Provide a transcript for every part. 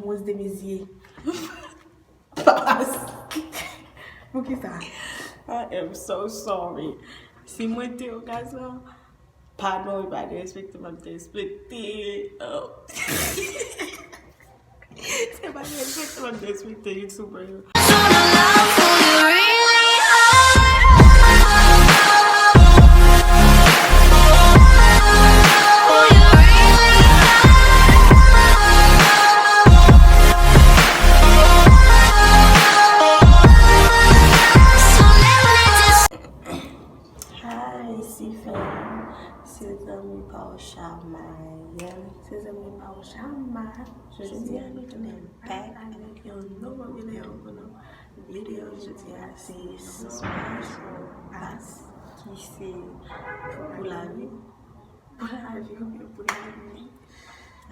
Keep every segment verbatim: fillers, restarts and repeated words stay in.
Rose de mes yeux. Pas. Poukisa? I am so sorry. Si mwen te yon gason, padon, e pa derespekte m ap derespekte. Oh. Se pa derespekte m ap derespekte YouTuber yo. Hi, Sifen. Se zanmi pa w Chama. Se zanmi pa w Chama. Jodi a nou tounen back avèk yon nouvo videyo pou nou. Videyo jodi a se smash ou pas, ki se pou lavi. Pou lavi oubyen pou lavi.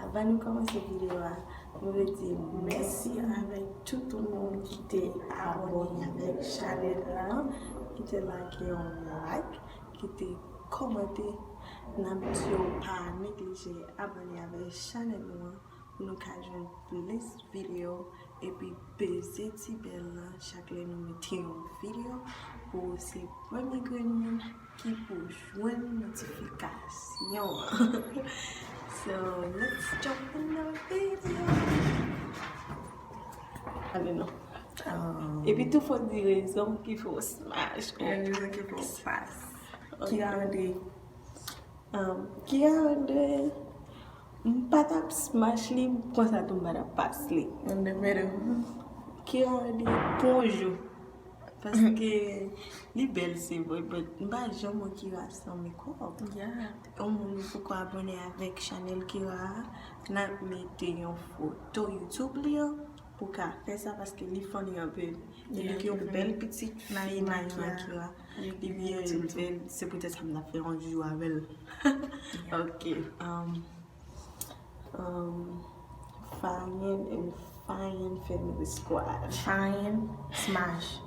Avan nou kòmanse videyo a, nou vle di mèsi avèk tout moun ki te abòne avèk chanèl la, ki te lage yon like, ki te kòmante. N ap di w pa neglije abòne avèk chanèl nou an pou nou ka jwenn plis videyo, epi peze ti bèl lan chak lè nou mete yon videyo pou w se premye grenn moun ki pou jwenn notifikasyon an. So, let's jump in the video. Ale non. Epi tou fò di rezon ki fè w smash. Rezon ki fè w pas. Kira Andre. Um, Kira Andre, m pa t ap smash li, konsa tou m pa t ap pas li. Kira Andre, bonjou. Paske li bèl, se vre, but m pa janm wè Kira san makeup. Yon moun ou poko abòne avèk chanèl Kira a, n ap mete yon foto YouTube li an pou ka fè sa, paske li funny anpil. Li gen yon bèl pitit fi nan Kira. Li byen bèl, se poutèt sa m t ap fè yon jou avè l. Ok. Um, Um, Fayen and Fayen Family Squad. Fayen, smash.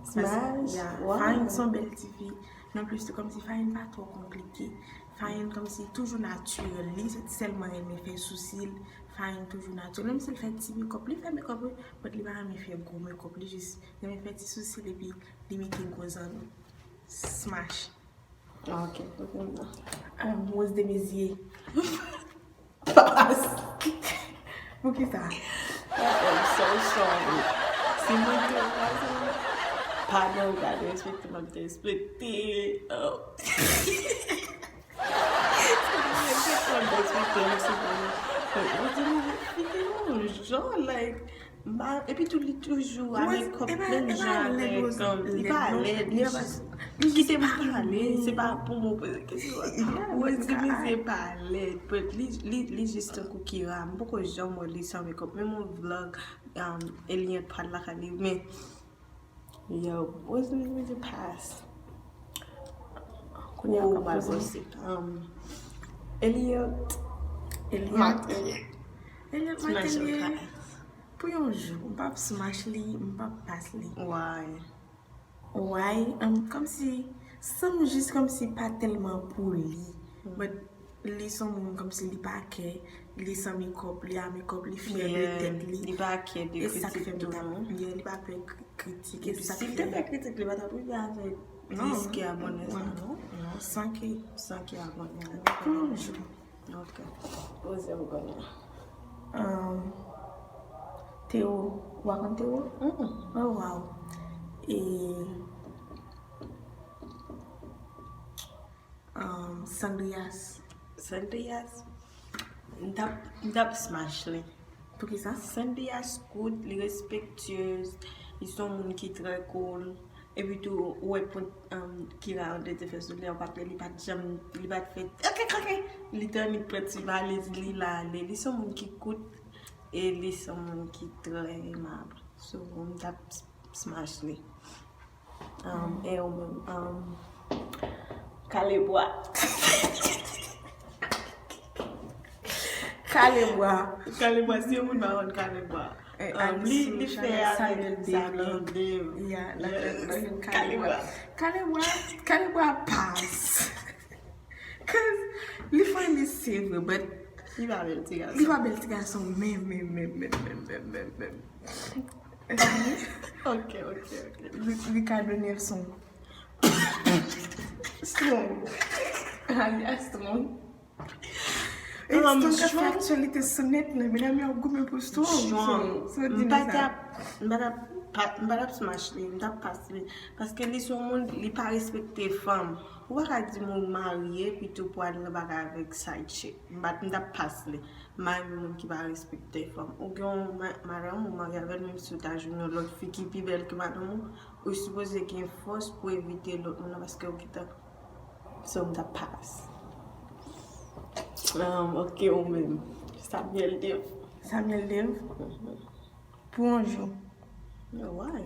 Smash? Yeah. Wow. Fayen se yon bèl ti fi. Non plis tou, kòmsi Fayen pa twò konplike. Fayen kòmsi toujou natirèl. Li sèlman renmen fè sousi l. Fayen toujou natirèl. Menm si l fè ti makeup, li fè makeup wi, but li pa renmen fè gwo makeup. Li jis renmen fè ti sousi l epi li mete gwo zanno. Smash. Ok, ok, m nan. Um, Rose de mes yeux. Pas. Poukisa? I am so sorry. Si mwen te yon gason, padon, pa derespekte m ap derespekte. Oh. Se pa derespekte m ap derespekte, se pa. Rose de mes yeux, fi te yon jan, like, M pa, epi tou li toujou avèk kòb menm jan avèk, um, li pa lèd, li jis kite m pale, se pa pou mwen poze kesyon an. Rose de mes yeux pa lèd, but li, li, li jis tankou Kira, m poko janm wè li san makeup, menm yon vlog, um, Eliante pral lakay li, men, yo, Rose de mes yeux pas. Kounye a ou pral poze. Um, Eliante. Eliante Martelly. Eliante Martelly. Pou yon jou, m p ap smash li, m p ap pas li. Why? Why? Um, kòmsi, sanm jis kòmsi pa tèlman pou li. But li se yon moun kòmsi li pa kè, li san makeup, li a makeup, li fyè de tèt li. Li pa kè de kritik tou, non? Yeah, li pa pè kri-, kritik. Epi si l te fè kritik, li pa t ap rive avèk dis K abòne sa, non? Non, san K. San K abòne. Pou yon jou. Ok. Poze m konnen. Um, Théo. Ou pa konn Théo? Mm-mm. Oh, wow. E, um, Sandrias. Sandrias? M t ap, m t ap smash li. Poukisa? Sandrias good, li respektyez, li se yon moun ki trè cool. Epi tou, ou wè pwen, um, Kira Andre te fè sou li, ou pa t wè, li pa t janm, li pa t fè, ok, ok, ok. Li t annik pran ti valiz li, l ale. Li se yon moun ki kout, e li se yon moun ki trè emab. So, m t ap s-, smash li. Um, e ou menm, um, Kalebwa. Kalebwa. Kalebwa, si yon moun pa konn Kalebwa. Eh, um, li, li fè avèk Samuel Dave. Samuel Dave. Yeah, la, la, la, Kalebwa. Kalebwa, Kalebwa pas. 'Cause li funny, se vre, but Li pa bèl ti Li gason. pa bèl ti gason, menm, menm, menm, menm, menm, menm, menm, menm, menm. Ok, ok, ok. Ri- Ricardo Nelson. Strong. Alias Strong. E Um, Strong ka fè Strong. Aktyalite sou nèt la, medam yo ap goumen pou Strong. Strong. So, so di M pa nou t sa. ap, m pa t ap, pa- m pa t ap smash li, m t ap pass li. Paske li se yon moun, li pa respekte fanm. Ou pa ka di m ou marye, pito pou al nan bagay avèk side chick. M pa t, m t ap pass li. M pa renmen moun ki pa respekte fanm. Ou gen yon ma- madanm, ou marye avè l, menm si ou ta jwenn yon lòt fi ki pi bèl ke madanm ou, ou sipoze gen fòs pou evite lòt moun nan paske ou gentan. So, m t ap pass. Um, ok, ou menm. Samuel Dave. Samuel Dave. Pou yon jou. No, why?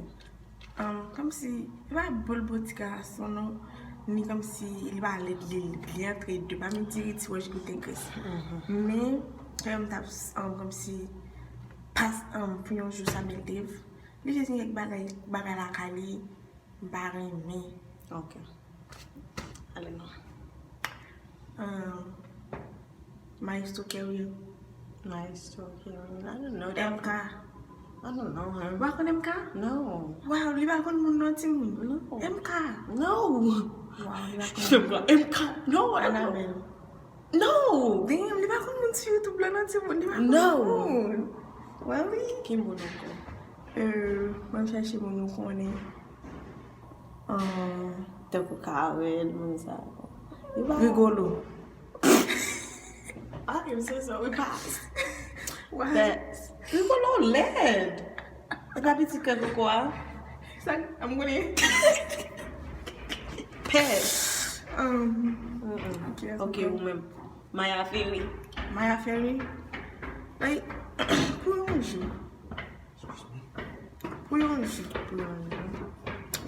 Um, kòmsi, li pa bòl bò ti gason non. Ni kòmsi, li pa lèd, li, li antre de. Pa menm diri ti wòch goute gres. Men, kè m t ap, um, kòmsi, pass, um, pou yon jou Samuel Dave. Li jis gen kèk bagay, bagay lakay li, m pa renmen. Ok. Ale non. Um, Maestro Kerwin. Maestro Kerwin. I don't know that. M K. I don't know him. Ou pa konn M K? No. Wow, li pa konn moun non timoun. No. M K. No. Wow, li pa konn. Je vois M K. No, I don't know. Annabelle. No. Damn, li pa konn moun sou YouTube la non timoun. Li pa konn No. Moun. Really? Ki moun ankò? Euh, mwen chache moun nou konnen. Um, Tankou Karen, moun sa. Li pa Rigolo. Ah, I'm so sorry, pass. Wow. Pass. Rigolo lèd. E pa piti kè koko a. Sa, m konnen. Pass. Um, Mm-mm. Ok, Ok, ou menm. Maya Ferry. Maya Ferry. Ay, pou yon jou. Pou yon jou. Pou yon jou.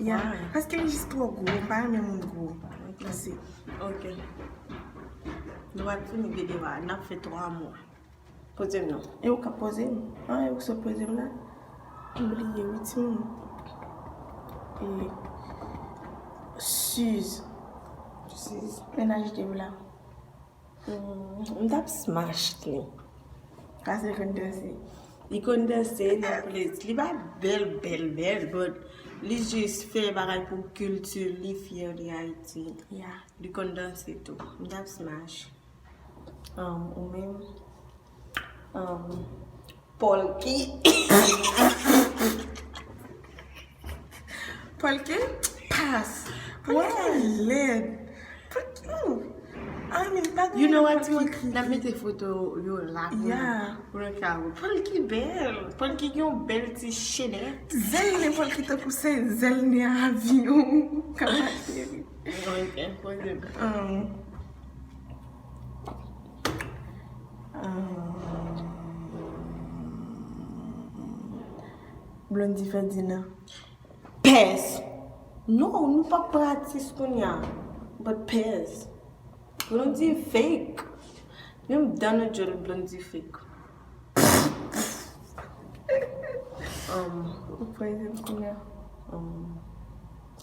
Ya, Why? Paske li jis twò gwo, m pa renmen moun gwo. Mèsi. Ok. Nou ap fini videyo a, n ap fè twa mo. Poze m non. E ou k ap poze m? Ah, e ou k sot poze m la? M bliye, wi, timoun. E Suze. Suze. Mennaj de w la. Hmm, m t ap smash li. Paske l konn danse. Li konn danse nan plis. Li pa bèl, bèl, bèl, but li jis fè bagay pou kilti, li fyè de Ayiti. Ya. Li konn danse tou. M t ap smash. Um, ou menm? Um, Polky. Polky? Pass. Polky lèd. Polky, oh. I mean, pa You know gen what, Polky timoun? ki- N ap mete foto yo la pou Yeah. pou nou ka wè. Polky bèl. Polky gen yon bèl ti chenèt. Zèl ne Polky tankou se zèl ne avyon. Kama cheri. Ok, poze m. Um, um, Blondy Ferdinand. Pès. Non, nou pa pran atis kounye a. But pès. Blondy fake. Menm dan nou djòl Blondy fake. Um, Ou poze m kounye a. um,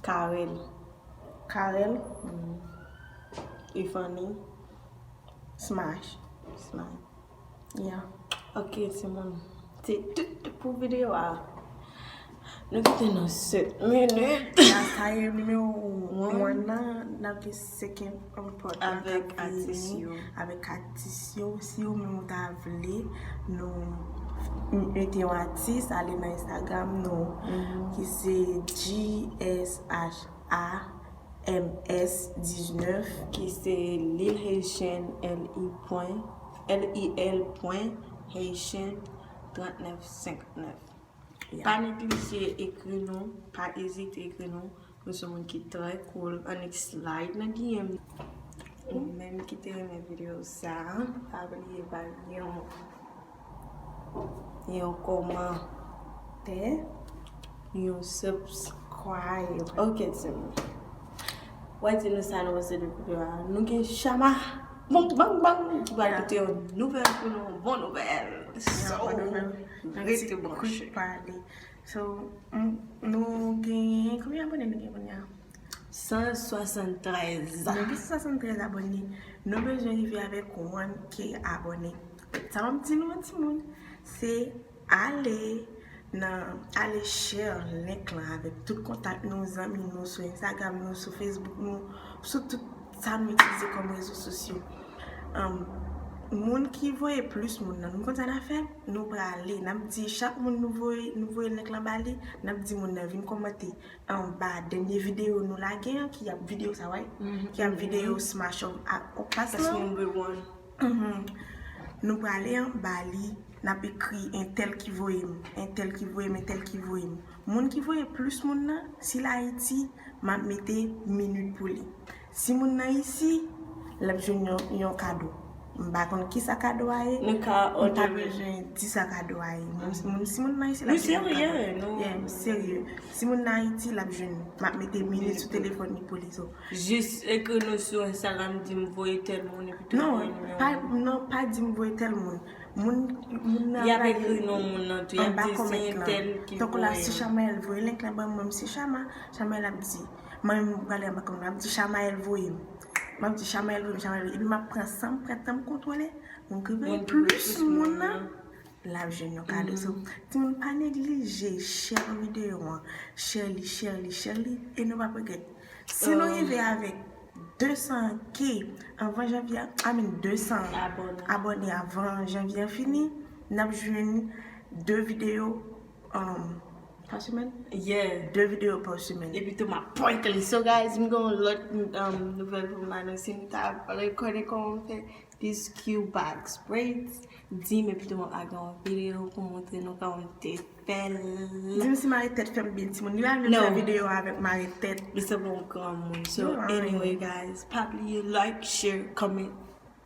Carel. Carel. Mm. Ifany. Smash. Smile. Yeah. Ok, timoun. Se tout pou videyo a. Nou kite nan sèt minit. Ya, sa ye nimewo wan nan, n ap gen senkant pòt nan k ap Avèk atis vini yo. Avèk atis yo. Si yo menm ou ta vle, nou mete yon atis, ale nan Instagram nou, ki se G S H A M S diznèf. Ki se Lil Haitian, L I pwen, L I L pwen Haitian trannèf senkannèf. Yeah. Pa neglije ekri nou, pa ezite ekri nou. Nou se moun ki trè cool. Annik slide nan D M. Ou menm ki te renmen videyo sa, pa bliye ba yon yon kòmantè, yon subscribe. Ok, timoun. Wè, di nou sa nou panse de videyo a. Nou gen Chama. Bang, bang, bang. Ki pral pote yon nouvèl pou nou. Bon nouvèl. So, Yon bon nouvèl. Yon rete ti branche. Kout pale. So, m- nou gen, konbyen abòne nou gen kounye a? San swasanntrèz. Nou gen san swasanntrèz abòne. Nou bezwen rive avèk one K abòne. Sa m ap di nou an timoun, se ale nan, ale share link lan avèk tout kontak nou, zanmi nou, sou Instagram nou, sou Facebook nou, sou tout sa nou itilize kòm rezo sosyo. Um, moun ki voye plis moun nan, nou konn sa n a fè? Nou prale, n ap di chak moun nou voye, nou voye link lan ba li, n ap di moun nan vin kòmante anba dènye videyo nou lage an, ki ap videyo sa, wè? Ki ap videyo Smash Up ak Okpas lan. Mhm. Nou prale anba li, n ap ekri entèl ki voye m, entèl ki voye m, entèl ki voye m. Moun ki voye plis moun nan, si l Ayiti, m ap mete minit pou li. Si moun nan isi, l ap jwenn yon, yon kado. M pa konn kisa kado a ye. Nou ka M pa òdone. bezwen di sa kado a ye. Moun, moun, si moun nan isi, l ap Nou jwenn yon serye, kado. nou. Yeah, m serye. Si moun nan Ayiti, l ap jwenn. M ap mete minit sou telefòn li pou li. So, Jis ekri nou sou Instagram, di m voye tèl moun, epi tou Non, voye nimewo pa, nou. non, pa di m voye tèl moun. Moun, moun nan Y ap prale ekri non moun nan tou, y ap anba di se kòmant lan. entèl ki Tankou la, voye si l. Chamael voye link lan ban mwen, m se Chama, Chamael ap di. Mwen menm, m prale anba kòmant, m ap di Chamael voye m. M ap di Chamael voye m, Chamael voye m. Epi m ap pran san m pran tan m kontwole. Moun ki voye Moun ki voye plis plis moun moun nan, nan. l ap jwenn yon kado. So, timoun, pa neglije share videyo an. Share li, share li, share li, e nou p ap regrèt. Si nou Um, rive avèk de san K anvan janvye, I mean, de san Abòne. abòne avan janvye an fini, n ap jwenn de videyo, um, pa semèn? Yeah. De videyo pa semèn. Epi tou, m ap prank li. So, guys, m gen yon lòt, um, nouvèl pou m anonse. M ta rekòde kòman m fè these cute box braids. Di m, epi tou, m ap lage yon videyo pou montre nou kòman m te fè l. Di m si mare tèt fè m byen, timoun. Li pa vle m No. fè videyo avèk mare tèt. Li sanble yon granmoun. So, No, I anyway, guys, pa bliye like, share, comment.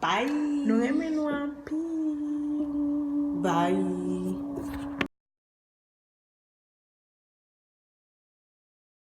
Bye. Nou renmen nou anpil. Bye.